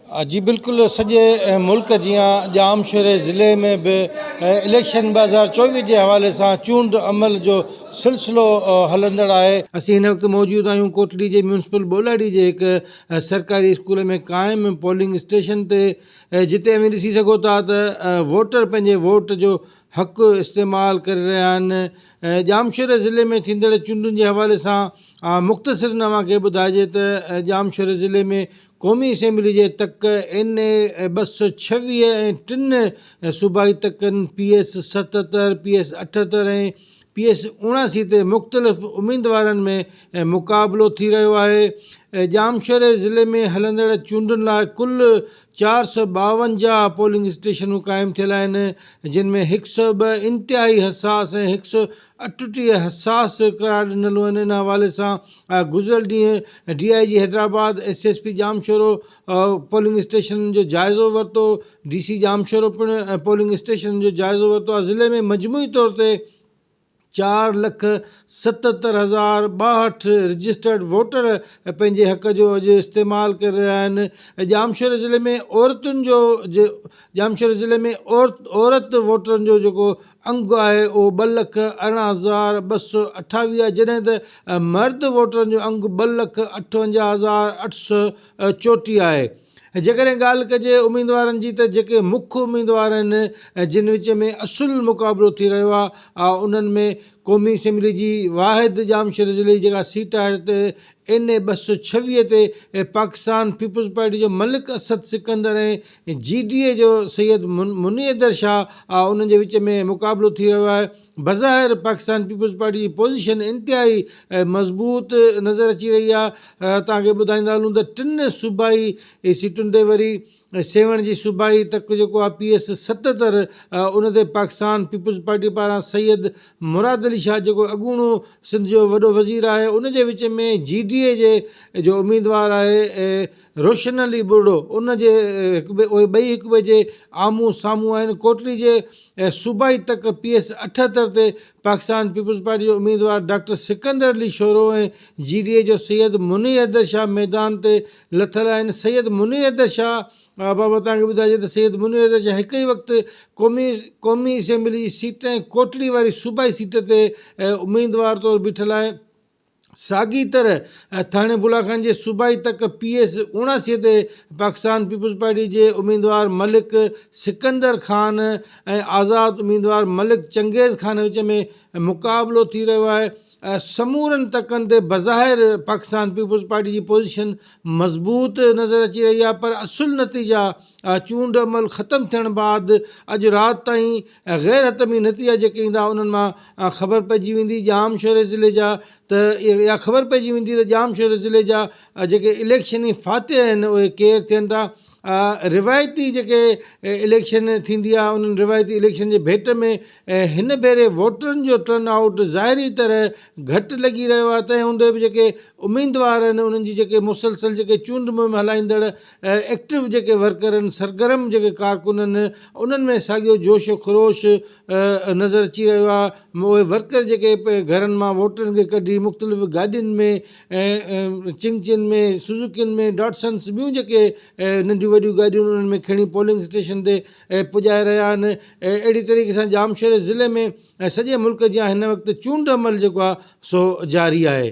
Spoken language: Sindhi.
جي بلڪل سڄي ملڪ جيان ڄامشوري ضلعي ۾ به اليڪشن 2024 جي حوالي سان چونڊ عمل جو سلسلو هلندڙ آهي. اسين هن وقت موجود آهيون ڪوٽڙي جي ميونسپل ٻولاڙي جي هڪ سرڪاري اسڪول ۾ قائم پولنگ اسٽيشن تي جتي اوهين ڏسي سگهو ٿا ته ووٽر پنهنجي ووٽ جو حق استعمال ڪري رهيا آهن. ڄامشوري ضلعي ۾ ٿيندڙ چونڊن جي حوالي سان مختصرن اوهان کي ٻڌائجي ته ڄامشوري ضلعي ۾ قومي اسيمبلي جي تڪ اين اي 226 ۽ ٽن صوبائي تڪن P S 77، P S 78 ۽ P S 79 تي مختلف اميدوارن ۾ مقابلو ٿي رهيو آهي. ڄامشوري ضلعي ۾ هلندڙ چونڊن لاء ڪل 452 پولنگ اسٽيشنون قائم ٿيل آهن، جن ۾ 102 انتهائي حساس ۽ 138 حساس قرار ڏنل آهن. ان حوالي سان گذريل ڏينهن D I G Hyderabad, S S P Jamshoro polling اسٽيشنن جو جائزو ورتو، ڊي سي ڄامشورو پڻ پولنگ اسٽيشنن جو جائزو ورتو آهي، ضلعي ۾ مجموعي طور تي 4,77,062 رجسٽرڊ ووٽر پنهنجي حق جو اڄ استعمال ڪري رهيا آهن، ڄامشوري ضلعي ۾ عورتن جو ڄامشوري ضلعي ۾ عورت ووٽرن جو جيڪو انگ آهي اهو 2,18,228 آهي جڏهن ته مرد ووٽرن جو انگ 2,58,834 آهي. جيڪڏهن ڳالهه ڪجي اميدوارن جي ته جيڪي مک اميدوار آهن جن وچ ۾ اصل مقابلو ٿي رهيو آهي انهن ۾ قومي اسيمبلي جي واحد ڄامشوري ضلعي جي جيڪا سيٽ آهي ته اين اي 226 تي پاڪستان پيپلز پارٽي جو ملڪ اسد سڪندر ۽ جي ڊي اي جو سيد منيدر شاهه انهن جي وچ ۾ مقابلو ٿي رهيو آهي. بظاهر پاڪستان پيپلز پارٽي جي پوزيشن انتهائي مضبوط نظر اچي رهي آهي. توهان کي ٻڌائيندا هلون ته ٽن صوبائي سيٽن تي وري سيوهڻ جي صوبائي تڪ جيڪو آهي پي ايس 77 ان تي پاڪستان پيپلز پارٽي پاران سيد مراد علي شاهه جيڪو اڳوڻو سنڌ جو وڏو وزير آهي ان جي وچ ۾ جي ڊي اي جي جو اميدوار آهي روشن علي ٻرڙو ان جي هڪ ٻئي اهي ٻئي هڪ ٻئي جي آمهون سامهون آهن ڪوٽڙي جي صوبائي تڪ پي ايس 78 تي پاڪستان پيپلز پارٽي جو اميدوار doctor Sikandar Ali Shoro ۽ G D A جو سيد منير حيدر شاهه ميدان تي لٿل آهن سيد منير حيدر شاهه بابت توهان کي ٻڌائجي ته سيد منير حيدر شاهه هڪ ئي وقت قومي قومي اسيمبلي جي سيٽ ۽ ڪوٽڙي واري صوبائي سيٽ تي اميدوار طور بيٺل آهي ساڳي طرح ٿاڻي بولا خان جي صوبائي تڪ پي ايس 79 تي پاڪستان پيپلز پارٽي جي اميدوار ملڪ سڪندر خان ۽ آزاد اميدوار ملڪ چنگيز خان وچ ۾ مقابلو ٿي رهيو آهي. سمورن تڪن تي بظاهر پاڪستان پيپلز پارٽي جي پوزيشن مضبوط نظر اچي رهي آهي پر اصل نتيجا چونڊ عمل ختم ٿيڻ بعد اڄ رات تائين غير حتمي نتيجا جيڪي ايندا انهن مان خبر پئجي ويندي ڄام شوري ضلعي جا ته اها خبر پئجي ويندي ته ڄام شوري ضلعي جا جيڪي اليڪشني فاتح آهن اهي ڪير ٿين ٿا روايتي جيڪي اليڪشن ٿيندي آهي انهن روايتي اليڪشن جي ڀيٽ ۾ هن ڀيري ووٽرن جو ٽرن آئوٽ ظاهري طرح گهٽ لڳي رهيو آهي تنهن هوندي به جيڪي اميدوار آهن انهن جي جيڪي مسلسل جيڪي چونڊ مهم هلائيندڙ ايڪٽو جيڪي ورڪر آهن سرگرم جيڪي ڪارڪن آهن انهن ۾ ساڳيو جوش و خروش نظر اچي رهيو آهي اهي ورڪر جيڪي گهرن مان ووٽرن کي ڪڍي مختلف گاڏين ۾ چنگچين ۾ سوزوڪين ۾ ڊاٽسنس ٻيون جيڪي ننڍيون وڏيون گاڏيون انهن ۾ کڻي پولنگ اسٽيشن تي پڄائي رهيا آهن اهڙي طريقي سان ڄامشوري ضلعي ۾ ۽ سڄي ملڪ جيان هن وقت چونڊ عمل جيڪو آهي سو جاري آهي.